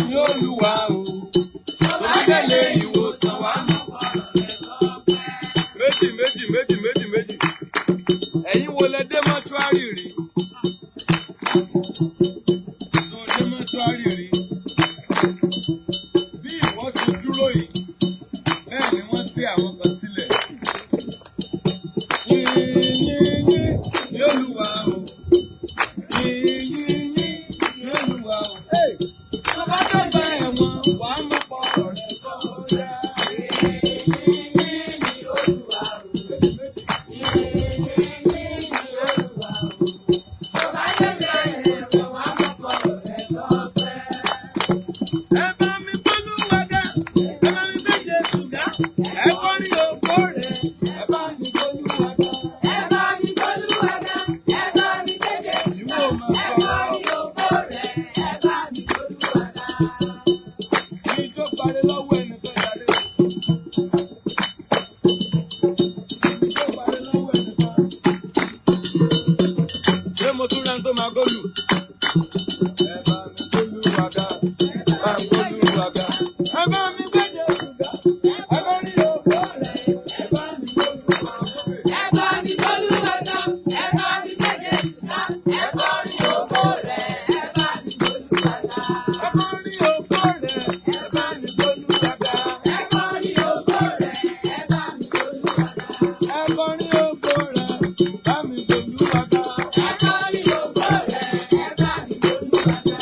Ní Olúwa o. Tó bá délé ìwòsàn wá mọ̀. Méjì, méjì, méjì, méjì, méjì. Ẹ̀yin wo lẹ dé mọ́ṣúárì rí? Tó dé mọ́ṣúárì rí. Bí ìwọ ṣe dúró yìí, bẹ́ẹ̀ ni wọ́n gbé àwọn kan sílẹ̀. Yín, yín, yín ní Olúwa o. Yín, yín, yín ní Olúwa o. Hey! Tó bá dọ́gba ẹ̀wọ̀n, wàá mọ̀ pọ̀ rẹ̀ kọjá. Méjì, méjì. Ẹ bá mi gbólúwa ga, ẹ bá mi gbé Jésù ga, ẹ kọrin ògo rẹ̀, ẹ bá mi gbólúwa ga. Ìwọ máa sọ̀rọ̀. Ijó parí lọ́wọ́ ẹnìkan ìyàlẹ́. Ijó parí lọ́wọ́ ẹnìkan. Ṣé mo tún rẹ́ni tó máa góòlù? Ẹ bá mi gbólúwa ga, ẹ bá mi gbólúwa ga. Ẹ bá mi gbé Jésù ga, ẹ kọrin ògo rẹ̀, ẹ bá mi gbólúwa ga. Ẹ kọrin ògo rẹ̀, ẹ bá mi gbólúwa ga. Ẹ kọrin ògo rẹ̀, bá mi gbólúwa ga. Ẹ kọrin ògo rẹ̀, bá mi gbólúwa ga. Ẹ kọrin ògo rẹ̀, bá mi gbólúwa ga.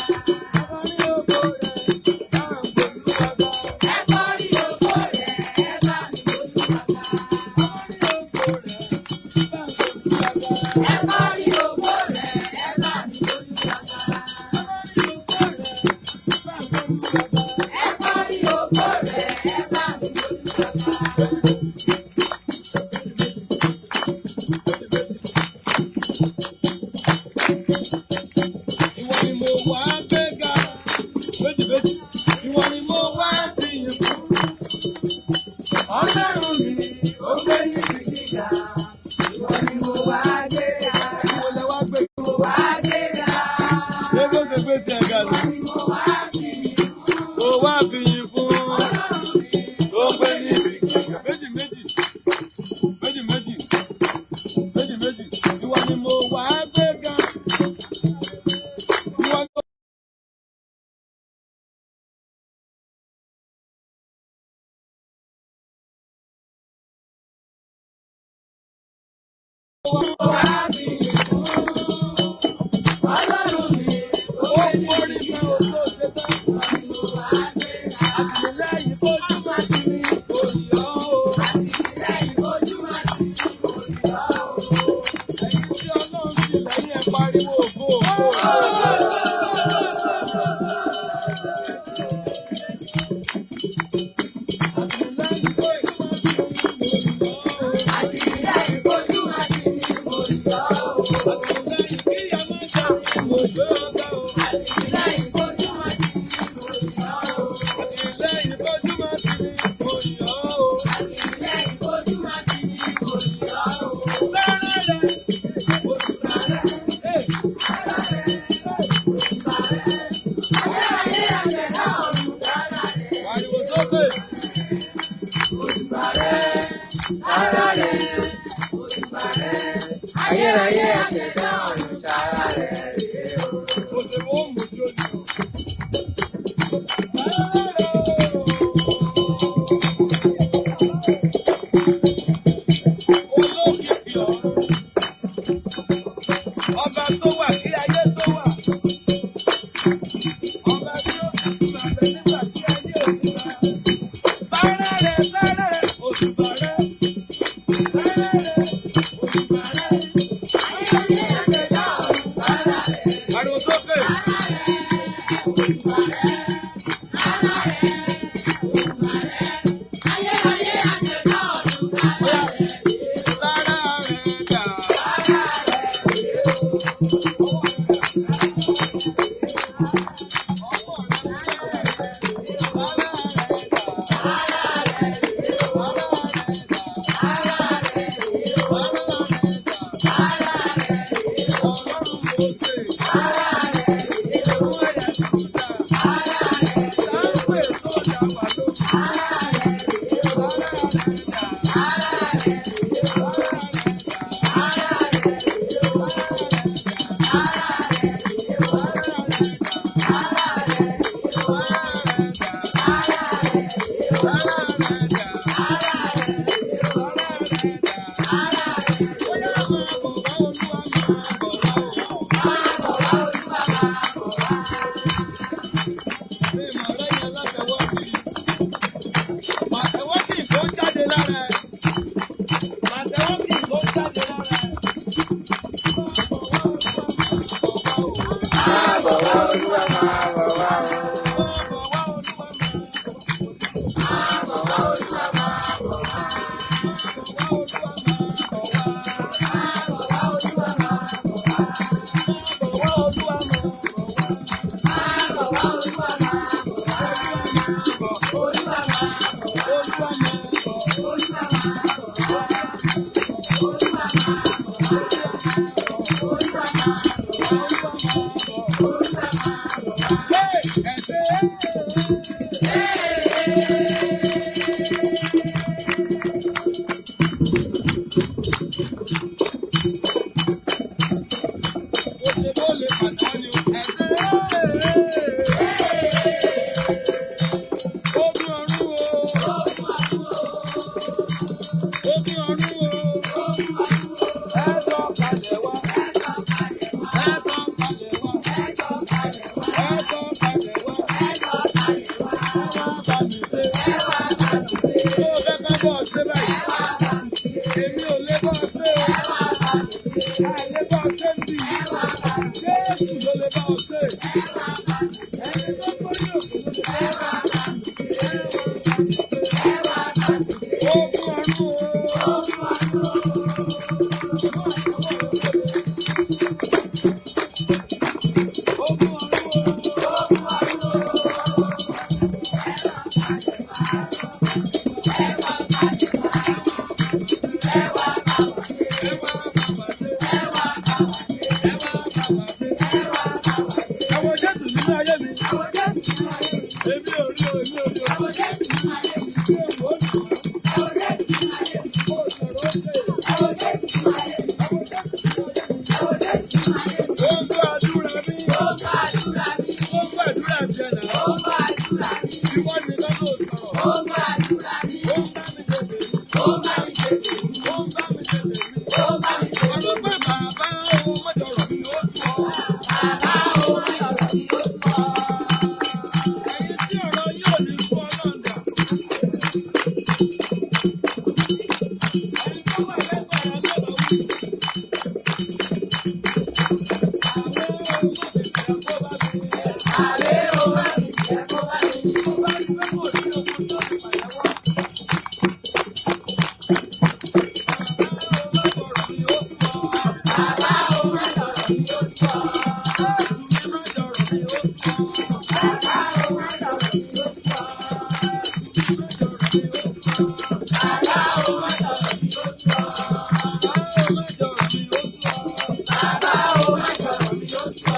Ẹ kọrin ògo rẹ̀, bá mi gbólúwa ga. Ẹ kọrin ògo rẹ̀, bá mi gbólúwa ga. Ìwọ ni mo wá gbéga. Méjì méjì. Ìwọ ni mo wá fìyìn fún. Ọlọ́run mi, ó gbé níbi gíga, ìwọ ni mo wá gbéga, Ìwọ lẹ wá gbé. mo wá gbéga, Ṣé bó ṣe gbé sí ẹ̀ga nù? ni mo wá fìyìn fún. Mo wá fìyìn fún. Ọlọ́run mi, Tó gbé níbi gíga. Méjì méjì. Méjì méjì. Méjì méjì. Ìwọ ni mo wá gbéga. Ìwọ ni. mo wá fìyìn fún. Ọlọ́run mi, ó Ó gbé kórìí níbi mi gíga, ò tó ṣe tán. ìwọ ni mo wá gbéga. Àtìlẹ́yìn fojú má ti ní òyìnbó o. Àtìlẹ́yìn ojú má ti ní òyìnbó o. Ẹ̀yin tí Ọlọ́run ti lẹ́yìn ẹ̀ pariwo ògo ògo. Àtìlẹ́yìn fojú má ti ní òyìnbó o. Àtìlẹ́yìn ojú má ti ní òyìnbó o. Àtìlẹ́yìn kíyà má jà mí mo gbé ọ̀gá o. Àtìlẹ́yìn ojú má ti ní òyìnbó o. Àtìlẹ́yìn fojú má ti ní òyìnbó o. Àtìlẹ́yìn ojú má ti ní òyìnbó o. Sára rẹ̀, Òṣùbà rẹ̀, ẹ̀, ara rẹ̀, òṣùbà rẹ̀. Ayérayé àṣẹ̀dá ọ̀run sára rẹ̀. Pariwo sókè. Òṣùbà rẹ̀, sára rẹ̀, òṣùbà rẹ̀. Ayérayé àṣẹ̀dá ọ̀run sára rẹ̀ rèé o. Mo ṣe mọ́ mú jó ni o. Sára rẹ̀ o. Olókìkí ọ̀run. Ọba tó wà kí ayé tó wà. Ọba tí ó sì tún máa bẹ nígbà tí ayé ò ní bá. Sára rẹ̀, sára rẹ̀, òṣùbà rẹ̀. Sára rẹ̀, òṣùbà rẹ̀. Ayérayé àṣẹ̀dá ọ̀run sára rẹ̀. Pariwo sókè. Ara rẹ̀, òṣùbà rẹ̀. Ara rẹ̀, òṣùbà rẹ̀. Ayérayé àṣẹ̀dá ọ̀run sára Bóyá rẹ̀ rèé o. sára rẹ̀ dà. Sára rẹ̀ rèé o. pè? Òun ẹ̀yà Júdà. Tá ń pè tó dá wa lóhùn? Ara rẹ̀ dà. Ara rẹ̀ dà. Ara rẹ̀ dà. Ara rẹ̀ dà. Ara rẹ̀ dà. Ara rẹ̀ dà. Ara rẹ̀ dà. Ó yá, máa bọ̀ wá, Olúwa, máa bọ̀ wá o. Mi mà rẹ́yìn alátẹ̀wọ́ mi. Pàtẹ́wọ́ kì í kó jáde lára ẹ̀. Pàtẹ́wọ́ kì í kó jáde lára ẹ̀. Máa bọ̀ wá, Olúwa, máa bọ̀ wá o. Máa bọ̀ wá, Olúwa, máa bọ̀ wá o. Máa bọ̀ wá, Olúwa, máa bọ̀ wá. Máa bọ̀ wá, Olúwa, máa bọ̀ wá. Máa bọ̀ wá, Olúwa, máa bọ̀ wá. Máa bọ̀ wá, Olúwa, máa bọ̀ wá. Máa bọ̀ wá, Olúwa, máa bọ̀ wá. Máa bọ̀ wá, Olúwa, máa bọ̀ wá. Olúwa, máa bọ̀. Olúwa, máa bọ̀ wá. Olúwa, máa bọ̀. Olúwa, máa bọ̀ wá. Olúwa, máa bọ̀ wá. Olúwa, máa bọ̀. Olúwa, máa bọ̀ wá. Olúwa, máa bọ̀. Olúwa, máa bọ̀ wá. Hey, ẹ̀sẹ̀. Ó ṣe bó lè pàtàkì ni o. Ẹ̀sẹ̀. Ogun ọ̀run o. Ogun ọ̀run o. Ẹ sọ kalẹ̀ wá. Ẹ sọ kalẹ̀ wá. Ẹ sọ kalẹ̀ wá. Ẹ wá bá mi ṣe. Ṣé o fẹ́ ká bọ̀ ṣe báyìí? Èmi ò lè bọ́ ṣe o. Àìlè bọ́ ṣe ń bì. Jésù ló lè bọ́ ṣe. Ẹni tó gbórí òkè ló lè bọ́ ṣe. Ogun ọ̀run o. Ogun ọ̀run o. Ẹ wá bá wa ṣe. Ẹ wá bá wa ṣe. Ẹ wo Jésù nínú ayé mi. Èmi ò rí o, èmi ò rí o. Ṣé o ò sọ̀rọ̀? Ó sọ̀rọ̀ ó ṣe. Ẹ wo Jésù nínú ayé mi. Ó ń gbọ́ àdúrà mi. Ó ń gbàdúrà tiẹ̀ náà. Ìwọ nìkan ló sọ̀rọ̀. Ó ń bá mi ṣe tèmi. Ó ń bá mi ṣe tèmi. Ọ̀rọ̀ pé bàbá òun mọ̀jọ̀rọ̀ mi ó sùn ọ́. Ẹ̀yin tí ọ̀rọ̀ yóò ní sún Ọlọ́run dà. Ẹni tó wà lẹ́gbẹ̀ẹ́ rẹ ló lọ wí. Àwọn ohun tó ti fẹ́ kó bá mi. Tó bá rí pé kò sí ogun tó ti pàtẹ́wọ́. Bàbá òun mọ̀jọ̀rọ̀ mi ó sùn ọ́. Jésù mi mọ̀jọ̀rọ̀ mi ó sùn ọ́. Bàbá òun mọ̀jọ̀rọ̀ mi ó sùn ọ́. Bàbá òun mọ̀jọ̀rọ̀ mi ó sùn ọ́. Bàbá mi mọ̀jọ̀rọ̀ mi ó sùn ọ́.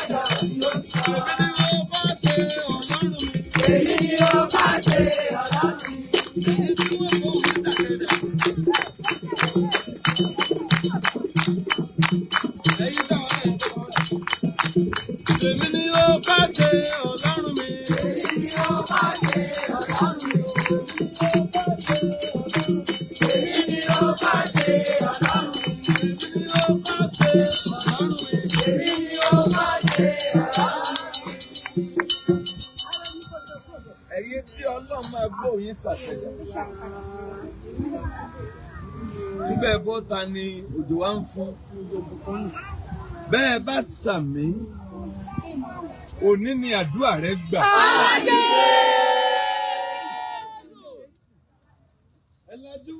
Èmi ni mo bá ṣe Ọlọ́run mi. Èmi ni ó bá ṣe Ọlọ́run mi. Ẹni tí wọ́n fún mi sàkẹ́dà. Ẹ̀yin táwọn ẹ̀ tó wà. Èmi ni ó bá ṣe Ọlọ́run mi. Èmi ni ó bá ṣe Ọlọ́run mi. Èmi ni ó bá ṣe Ọlọ́run mi. Èmi ni ó bá ṣe Ọlọ́run mi. Èmi ni ó bá ṣe Ọlọ́run mi. Ẹ̀yin tí Ọlọ́run máa gbóhùn yín sàkẹ́dà. Nígbà ẹ̀bọ́ ta ni òjò wa ń fún. Bẹ́ẹ̀ bá sàmí, òní ni àdúrà rẹ gbà. Ẹ lajú,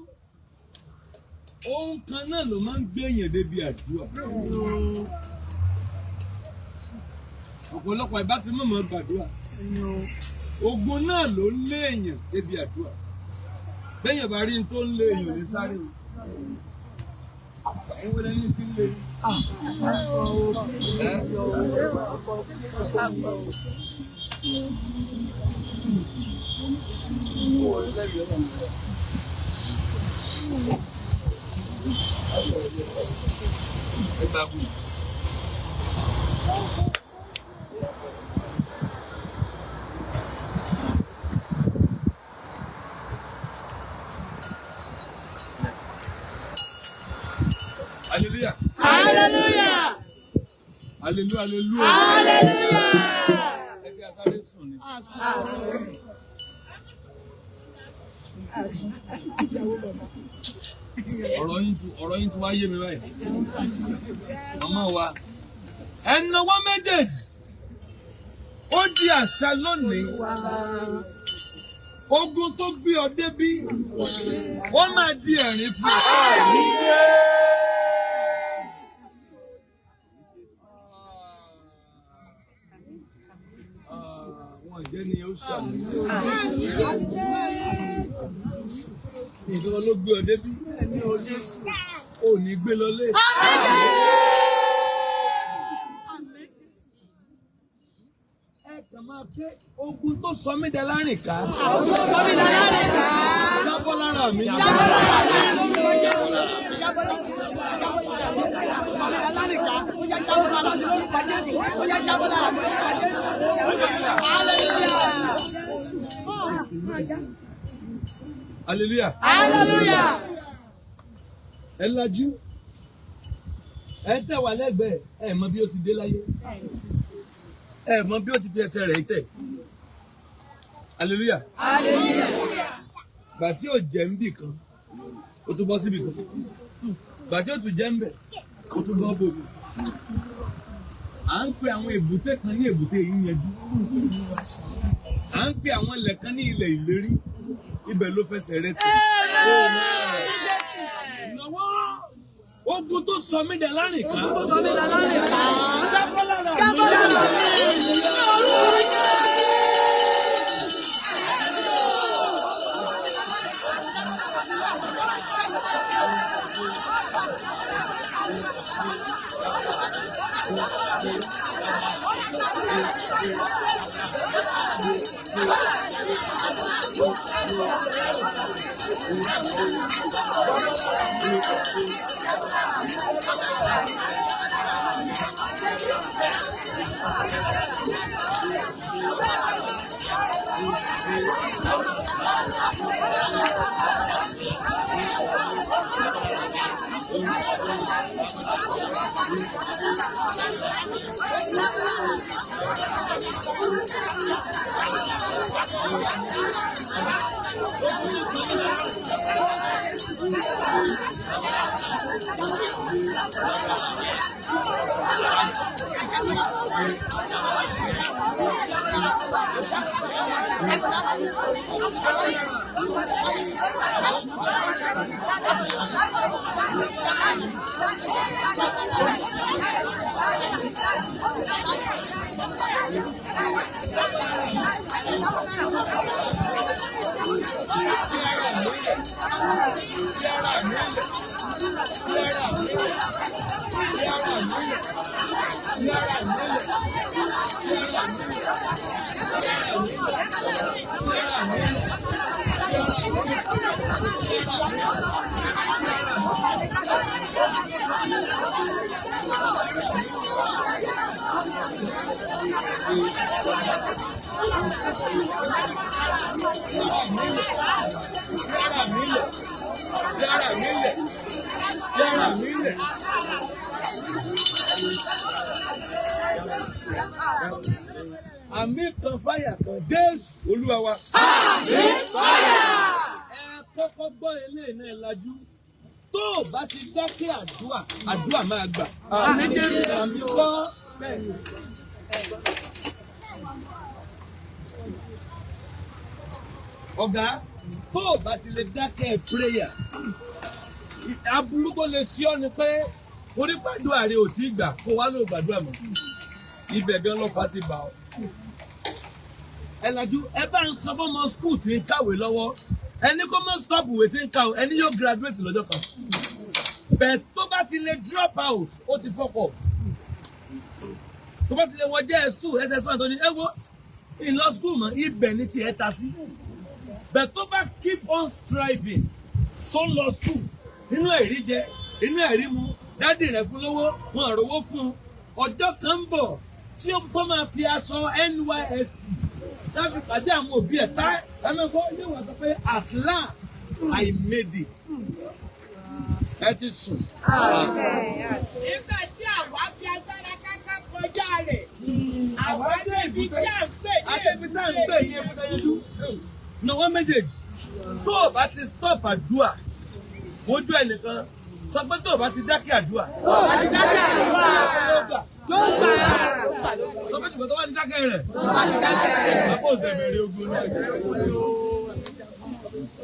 ohun kan náà ló máa ń gbé èèyàn débi àdúrà. Ọ̀pọ̀lọpọ̀ ìbá ti mọ̀mọ́ gbàdúrà. Ogun náà ló ń lé èèyàn débi àdúrà. Bẹ́yàn bá rí n tó ń lé èèyàn ní sáré o. Ẹ̀yin wọlé ní ti ń lé. Ẹ gbàgbọ́. Hallelujah. Hallelujah. Hallelujah. Hallelujah. Hallelujah. Ẹ fi asáré sùn ni. Ọ̀rọ̀ yín ti wá yé mi báyìí. Màmá wa, ẹnáwó méjèèjì, ó di àṣà lónìí. Ogun tó gbé ọ débí, ó máa di ẹ̀rín fún ọ. Wọn jẹ́ ni ó ṣàmì. Nǹkan ló gbé ọ débí. Ò ní gbé lọlé. Ẹ kàn máa pé ogun tó sọ mí dẹ lárìnká. Sọ mí dáadáa ká. Jábọ́ lára mi. Sọ mí dáadáa ká. Ó yá jábọ́ lára mi lórúkọ Jésù. Ó yá jábọ́ lára mi lórúkọ Jésù. Hallelujah. Hallelujah. Hallelujah. Ẹ lajú. Ẹ tẹ̀ wá lẹ́gbẹ̀ẹ́. Ẹ mọ bí ó ti dé láyé. Ẹ mọ bí ó ti fi ẹsẹ̀ rẹ̀ tẹ̀. Hallelujah. Hallelujah. Gbà tí ò jẹ́ ń bì kan, ó tún bọ́ síbì kan. Gbà tí ó tún jẹ́ ń bẹ̀, ó tún bọ́ bòmí. À ń pe àwọn èbúté kan ní èbúté yíyanjú. À ń pe àwọn ilẹ̀ kan ní ilẹ̀ ìlérí. Ibẹ̀ ló fẹsẹ̀ rẹ̀ tẹ̀. Lọ́wọ́ ogun tó sọ mí dẹ lárìnká. Sọ mí dáadáa ká. Jábọ́ lára mi. Jábọ́ lára mi. Lórúkọ Jésù. Yára mi lẹ̀. Yára mi lẹ̀. Yára mi lẹ̀. Àmì kan fáyà kan, Jésù Olúwa wa. Ẹ kọ́kọ́ gbọ́ eléyìí náà lajú. Tó o bá ti dákẹ́ àdúrà, àdúrà máa gbà. Àmì Jésù àmì kọ́. Ọ̀gá, tó o bá ti lè dákẹ́ prayer, aburú tó lè ṣí ọ ni pé onígbàdúrà rẹ ò tí ì gbà kó wá ló gbàdúrà mọ́. Ibẹ̀ gan lọ́fà ti bà ọ́. Ẹ lajú, ẹ bá ń sọ fọmọ school tí ń kàwé lọ́wọ́, ẹni kó mọ́ stop ìwé tí ń kàwé, ẹni yóò graduate lọ́jọ́ kan bẹ́ẹ̀. Tó bá ti lè drop out, ó ti fọkọ̀. Tó bá ti lè wọ JS2, SS1, tó ní ẹ wo ìlọ school mọ́, ibẹ̀ ní tiẹ̀ ta sí. Bẹ́ẹ̀ tó bá keep on striving, tó ń lọ school nínú ẹ̀rí jẹ, inú ẹ̀rí mu, daddy rẹ̀ fún lówó, wọn ò rówó fún un, ọjọ́ kan ń bọ̀ tí ó tó máa fi aṣọ NYSC sáfi pàdé àwọn òbí ẹ̀ tá ẹ̀mẹ́kọ́, yóò wá sọ pé, "At last I made it." Ẹ ti sùn. Nígbà tí àwa fi agbára káká kọjá rẹ̀, àwa dé ibi tí à ń pè ní Adébí tá à ń pè ní èbúté yẹjú náwó méjèèjì. Tó o bá ti stop àdúrà, wojú ẹ nìkan, sọ pé tó o bá ti dákẹ́ àdúrà, Tó o bá ti dákẹ́ àdúrà, yóò gbà. Yóò gbà. Yóò gbà, yóò gbà. Sọ pé ṣùgbọ́n tó bá ti dákẹ́ rẹ̀, Tó o bá ti dákẹ́ rẹ̀. Àpò òsè bẹ̀rẹ̀ ogun náà.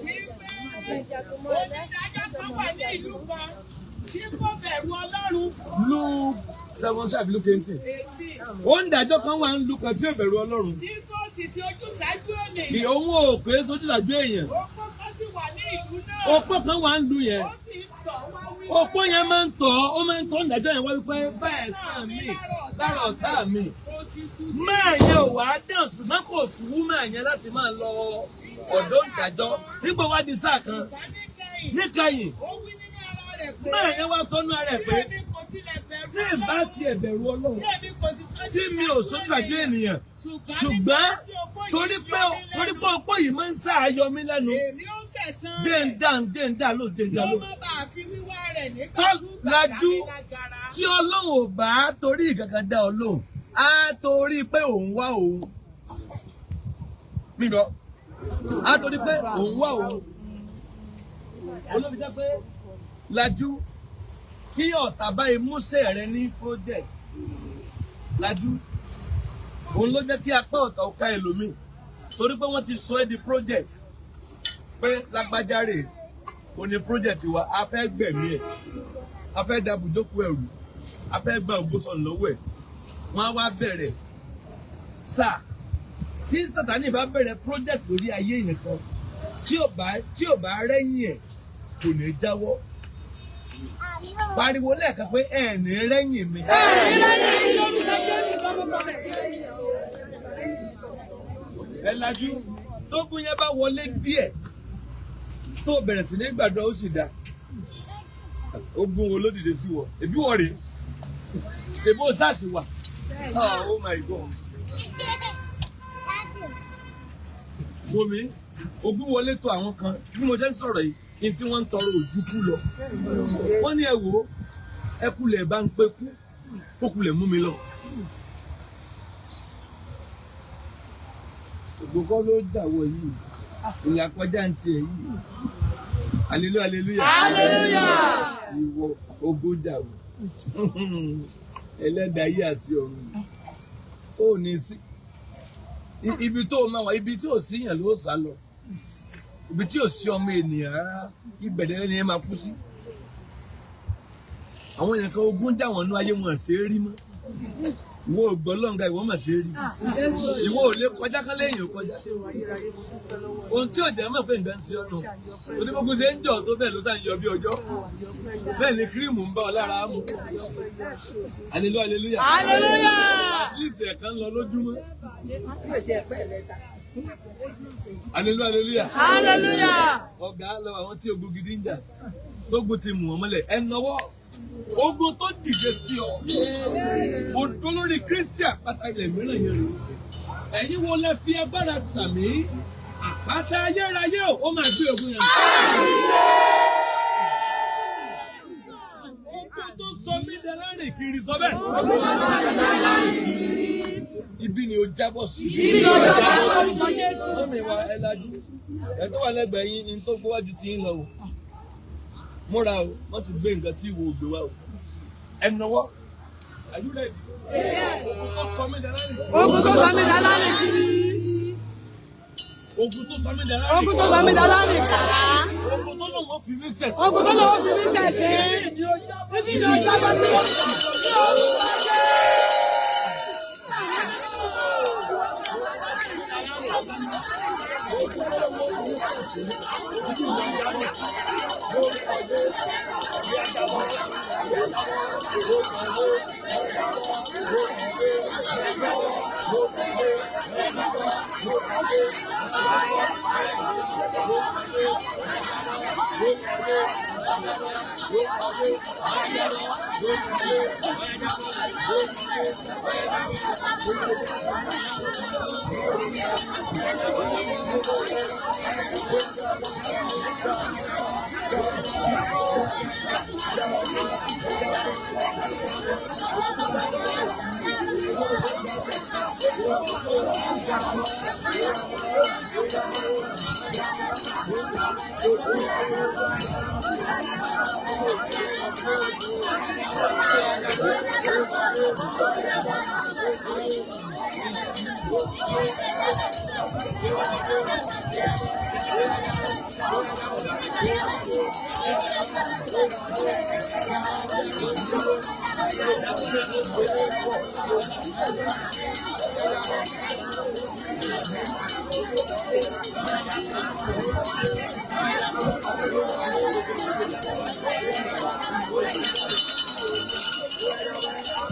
Wípé onídàájọ́ kan wà ní ìlú kan tí kò bẹ̀rù Ọlọ́run. Luke 7 tàbí Luke 18. 18. Ó ń dájọ́ kan wà ń lu kan tí ò bẹ̀rù Ọlọ́run. Tí kò sì sí ojúsàájú Kì ènìyàn. òun ò pé sójúlàjú èèyàn. Opó kan sì wà ní ìlú náà. Opó kan wà ń lu yẹn. Ó sì ń tọ̀ wá wípé, Opó yẹn máa ń tọ̀, ó máa ń tọ́ ìdájọ́ yẹn wá wípé bẹ́ẹ̀ sàn mí lára ọ̀tá mi. Kò sì sùn sí Máa yẹn ò wá dáhùn, ṣùgbọ́n kò sùn máa yẹn láti máa lọ ọ̀dọ́ ìdájọ́ nígbà wá di sáà kan. Ìgbà níkẹyìn. Níkẹyìn, Ó wí nínú ara rẹ̀ pé, máa yẹn wá sọ́nú ara ẹ̀ bí pé èmi kò tilẹ̀ bẹ̀rù tí n bá Ọlọ́run, tiẹ̀ bẹ̀rù Ọlọ́run, tí èmi kò sì sójú tí mi ò sójúlàjú ènìyàn, ṣùgbọ́n torí pé opó yìí máa ń sáàyọ mí lẹ́nu, Èmi ó gbẹ̀san jẹ́ ń rẹ̀. dá, jẹ́ ń dá ló, jẹ́ ń dá Kí ó ló. má bàa fi wíwá rẹ̀ Tó nígbàkúùgbà lajú, dá mi lágara. Tí Ọlọ́run ò bá torí ìkankan dá Ọlọ́run, á torí pé òun wá òun mi lọ, á torí pé òun wá òun olóbi jẹ́ pé lajú, tí ọ̀tá báyìí músẹ̀ rẹ ní project, lajú, òun ló jẹ́ kí apá ọ̀tá ó ká ẹlòmíì, torí pé wọ́n ti sọ ẹ́ di project, pé lágbájá rè ó ní project wa, a fẹ́ gbẹ̀mí ẹ̀, a fẹ́ da bùjókòó ẹ̀rù, a fẹ́ gba ògo sọnù lọ́wọ́ ẹ̀. Wọ́n á wá bẹ̀rẹ̀ sáà. Tí Sátani bá bẹ̀rẹ̀ project lórí ayé yẹn kan, tí ò bá rẹ́yìn ẹ̀, kò ní jáwọ́. Pariwo lẹ́ẹ̀kan pé ẹ̀ ní rẹ́yìn mi. Lẹ́yìn lórúkọ Jésù tọmọtọmọ. Ẹ lajú, tógun yẹn bá wọlé díẹ̀, tó bẹ̀rẹ̀ sí ní gbàdúrà, ó sì dá. Ogun wo ló dìde sí wọ? Ẹbí wọ rèé, ṣèbó sáàsì wà. Oh my God, wòmí, ogun wọlé tó àwọn kan. Bí mo jẹ́ ń sọ̀rọ̀ yìí ní tí wọ́n ń tọrọ ojú kú lọ, wọ́n ní ẹ wò ó, ẹ kulẹ̀ bá ń pé kú kó kulẹ̀ mú mi lọ. Ògbó kọ́ ló dàwọ̀ yìí, ìlà kọjá ń tiẹ̀ yìí. Hallelujah, hallelujah. Hallelujah. Ìwọ ogun jàwọ̀, ẹlẹ́dàá ayé àti ọ̀run, ó ní sí ibi tó o máa wà, ibi tí ò sí yàn ló sá lọ, ibi tí ò sí ọmọ ènìyàn rárá, ibẹ̀ lẹ́ni ẹ máa kú sí. Àwọn èèyàn kan, ogun já wọn nú ayé, wọn ṣe é rí mọ́. Ìwọ ò gbọ́ lọ́nga, ìwọ mà ṣe é rí. Ìwọ ò lè kọjá kán lẹ́yìn ò kọjá. Ohun tí ò jẹ́ mọ̀ pé nǹkan ń ṣe ọ́nà onígbógun ṣe ń jọ tó bẹ́ẹ̀ ló sàn yọ bí ọjọ́, bẹ́ẹ̀ ni cream ń bá ọ lára mu. Hallelujah, hallelujah. Hallelujah. At least ẹ̀kan lọ lójúmọ́. Hallelujah, hallelujah. Hallelujah. Ọ̀gá lọ, àwọn tí ogun gidi ń jà, tógun ti mú wọn mọ́lẹ̀, ẹ nawọ́. Ogun tó dìde sí ọ, odó lórí Kristi àpáta ilẹ̀ mìíràn yẹn rè. Ẹ̀yin wo lẹ fi agbára sàmì? Àpáta ayérayé o, ó máa gbé ogun yẹn. Ogun tó sọ mí dẹlẹ́rìn kiri, sọ bẹ́ẹ̀. Ibi ni o jábọ̀ sí. Ibi ni o jábọ́ sí lórúkọ Jésù. Mummy wa, ẹ lajú. Ẹ tó wà lẹ́gbẹ̀ẹ́ yín ní tó gbówájú ti ń lọ o. Múra o, wọ́n ti gbé nǹkan tí ìwọ ògbé wa o. Ẹ nawọ́. Are you ready? Ogun tó sọ mí dẹlẹ́rìn. Ogun tó sọ mí dálárìn kiri. Ogun tó sọ mí dẹlẹ́rìn. Ogun tó sọ mí dálárìn kàrá. Ogun tó lòun ó fi mí sẹ̀sìn. Ogun tó lọ́wọ́ fi mí sẹ̀sìn. Ibi ni o jábọ́ sí. Ibi ni o jábọ́ sí. Ní orúkọ Jésù.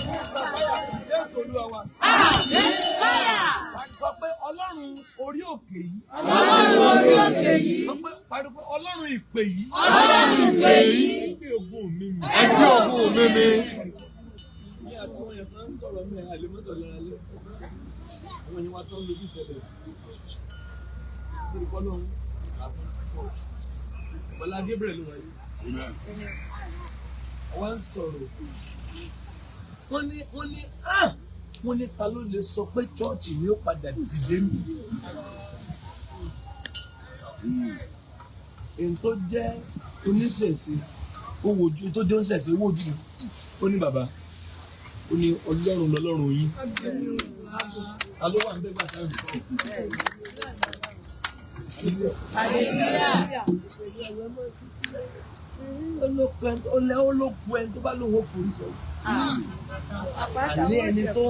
Jésù Olúwa wa. Sọ pé Ọlọ́run orí òkè yìí. Ọlọ́run orí òkè yìí. Sọ pé pariwo pé Ọlọ́run ìpè yìí. Ọlọ́run ìpè yìí. Ẹgbẹ́ ogun mi mì. Ẹgbẹ́ ogun mi mi. Ní àtàwọn èèyàn kan ń sọ̀rọ̀ mí àlè mọ́sọ̀ lọ́ra lé. Àwọn èèyàn wa tó ń lo bí tẹ̀lé. Lórí kọ́ lóhun. Bọ́lá Gabriel ló wáyé. Àwa ń sọ̀rọ̀. Wọ́n ní ah! Wọ́n ní ta ló lè sọ pé chọ́ọ̀chì ni ó padà dìde mi. Èyí tó jẹ́ oníṣẹ̀ṣe, ó wojú tó jẹ́ oníṣẹ̀ṣe, ó wojú. Ó ní bàbá, ó ní Ọlọ́run lọ́lọ́run yín. Ta ló wà ń bẹ́ gbà táwọn ìfọ̀? Olókun ẹni tó bá lóun ó forí sọ. Àní ẹni tó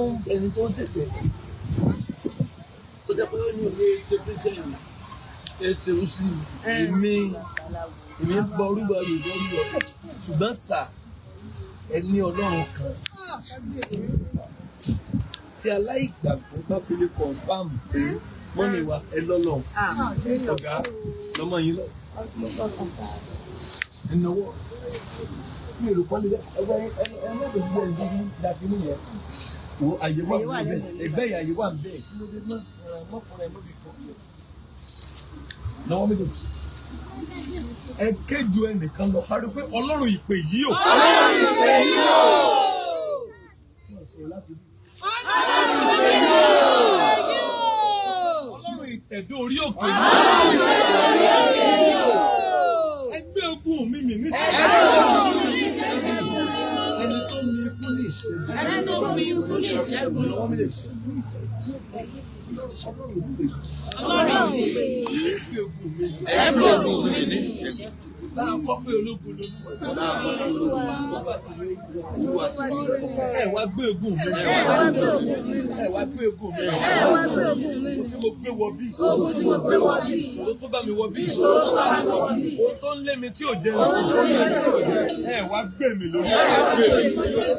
ń ṣẹ̀ṣẹ̀ sí. Tó jẹ́ pé ó ní òye ṣe Christian, ẹ ṣe Muslim, èmi ń bọ orúbọ Yorùbá orúbọ. Ṣùgbọ́n sà, ẹ ní Ọlọ́run kan. Tí aláìgbàgbọ́ bá fi lè confirm pé mummy wa ẹ lọ́lọ́ ọ̀gá lọ́mọ yín lọ. Ẹ náwó mi ò rò kọ́ lé ẹgbẹ́ ẹ mẹ́tò gbé ẹ dúdú dàbí nìyẹn. Wo àyè wà ń bẹ ẹgbẹ́ yìí àyè wà ń bẹ kí ló dé mọ́ fúnra mọ́ fúnra ẹ mọ́ bí kọ́. Náwó méjèèjì. Ẹ kéjú ẹnìkan lọ parí pé Ọlọ́run ìpè yìí o. Ọlọ́run ìpè yìí o. Ọlọ́run ìtẹ̀dó orí òkè yìí. Ẹgbẹ́ ogun mi mì ní ẹni tó ní fún ní ìṣẹ́gun. Ẹni tó mi fún ní ìṣẹ́gun. Lọ́wọ́ méjèèjì. Ọlọ́run ìpè yìí. Ẹgbẹ́ ogun mi mì. Ẹgbẹ́ ogun mi ní ìṣẹ́gun. Láà kọ́ pé ológun lolúwa. Olúwa sì ní olúwa. Ẹ wá gbé ogun mi. Ẹ wá gbé ogun mi. Ẹ wá gbé ogun mi. Ẹ wá gbé ogun mi. Ohun tí mo gbé wọ bí. Ogun tí mo gbé wọ bí. Ìṣòro tó bá mi wọ bí. Ìṣòro tó bá mi wọ bí. Ohun tó ń lé mi tí ò jẹun. Ohun tó ń lé mi tí ò jẹun. Ẹ wá gbé mi lórí. Ẹ wá gbé mi lórí.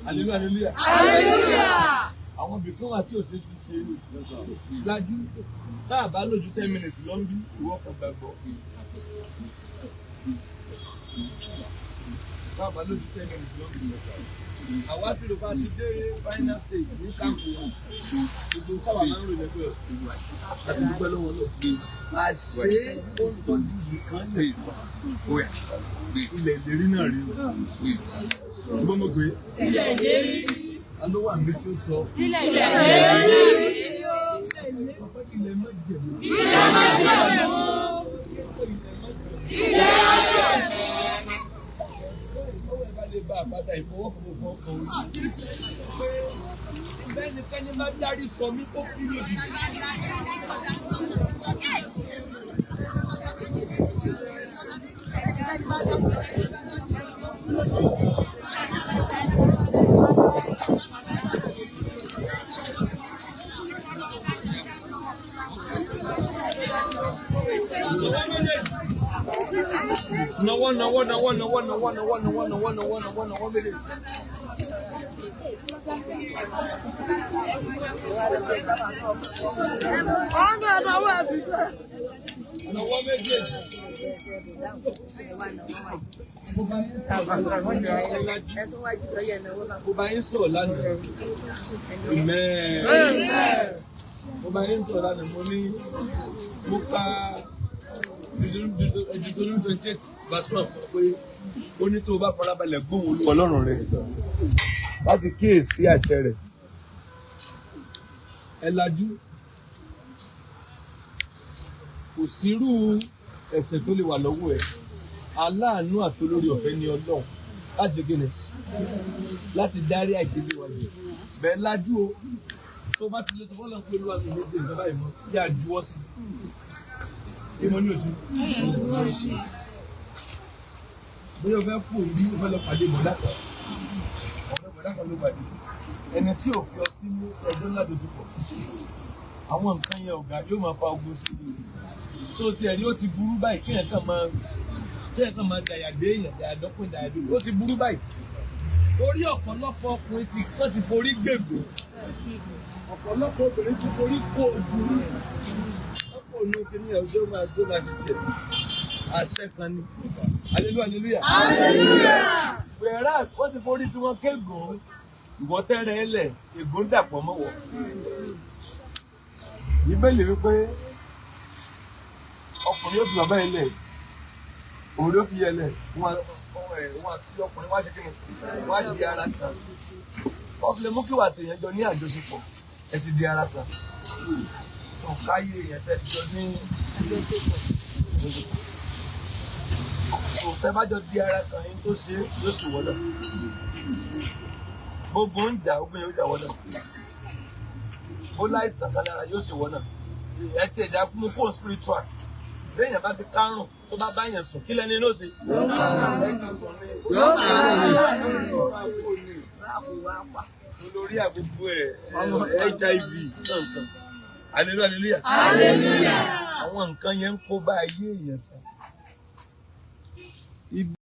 Hallelujah, hallelujah. Hallelujah. Àwọn ibì kan wà tí ò ṣe fi ṣe é lájú. Tá a bá lójú 10 minutes lọ ń bí ìwọ kan gbàgbọ́. Tá a bá lójú 10 minutes lọ ń bí. Àwa tí ló bá ti dé final stage ní camp wa. Gbogbo táwa máa ń rò lẹ́gbẹ̀ẹ́ àti dúpẹ́ lọ́wọ́ náà. Àṣé ó ń tọ́jú nìkan lè ilẹ̀ ìlérí náà rí o. Ṣùgbọ́n mo pè é. Ilẹ̀ ìlérí. Ta ló wà níbi tí ó sọ? Ilẹ̀ ìlérí. Ilẹ̀ májẹ̀mú. Ilẹ̀ májẹ̀mú. Ilẹ̀ májẹ̀mú. Ọwọ́ ẹ bá lè bá àpáta ìfọwọ́kọ̀ọ́ kan orí. Pé bẹ́nikẹ́ni bá dárí sọ mí kó kú lójijì. Nawọ́, nawọ́, nawọ́, nawọ́, nawọ́, nawọ́, nawọ́, nawọ́, nawọ́, nawọ́, nawọ́ méjèèjì. Nawọ́ méjèèjì. Mo bá yín sọ̀rọ̀ lánàá. Amen. Mo bá yín sọ̀rọ̀ lánàá, mo ní mo ka Deuteronomy 28 verse 1 fún ọ pé ó ní tó o bá farabalẹ̀ gbóhùn Olúwa Ọlọ́run rẹ̀ láti kíyèsí àṣẹ rẹ̀. Ẹ lajú. Kò sírú ẹ̀ṣẹ̀ tó lè wà lọ́wọ́ ẹ̀. Aláàánú àti olórí ọ̀fẹ́ ni Ọlọ́run láti ṣe kíni, láti dárí àìṣedé wa jì. Bẹ́ẹ̀ lajú o. Tó bá ti lè tó fọ́lọ́n pé Olúwa mi ní ṣe nǹkan báyìí mọ́, yá juwọ́ sí i. Kí mo ní òṣù? Bóyá o fẹ́ kú òbí, o fẹ́ lọ pàdé bọ̀dá kan. Ọ̀rẹ́ bọ̀dá kan ló pàdé. Ẹni tí ò fi ọ sí ní ẹjọ́ ńlá dojúkọ. Àwọn nǹkan yẹn, ọ̀gá, yóò máa fa ogun sí i. Tó tiẹ̀ rí, ó ti burú báyìí kéèyàn kàn máa dàyà dé èèyàn, dàyà dọ́kùn, dàyà dé. Ó ti burú báyìí. Orí ọ̀pọ̀lọpọ̀ ọkùnrin ti kán ti forí gbègbè. Ọ̀pọ̀lọpọ̀ obìnrin ti forí kó ogun. Ọ̀pọ̀ ònú kìíní ẹ̀ ọjọ́ máa gbé máa ṣe tiẹ̀. Àṣẹ kan ni. Hallelujah, hallelujah. Whereas wọ́n ti forí tí wọ́n kégùn, ìwọ tẹ́rẹ̀ ẹ lẹ̀, ègún dàpọ̀ mọ́wọ́. Bíbélì wípé ọkùnrin yóò fi bàbá ẹ lẹ̀, òun ló fi yẹ lẹ̀, wọn àti ọkùnrin wá ṣe kí ni, wọ́n á di ara kan. Wọ́n fi lè mú kí wà tèèyàn jọ ní àjọṣepọ̀, ẹ ti di ara kan. Káyé èèyàn tẹ́ ti jọ ní àjọṣepọ̀. Tẹ́ bá jọ di ara kan yín tó ṣe yóò sì wọ́lọ̀. Gbogbo ń jà, ogun yóò jà wọ́lọ̀. Ó láìsàn kan lára yóò sì wọ́nà. Ẹ ti ẹ̀já mú kó spiritual. Béèyàn bá ti kárùn tó bá bá yẹn sùn, kí lẹ́ni ló ṣe? Yóò kárùn. Olórí àgbogbo ẹ̀ HIV nǹkan. Hallelujah, hallelujah. Hallelujah. Àwọn nǹkan yẹn ń kó bá ayé èèyàn sàn.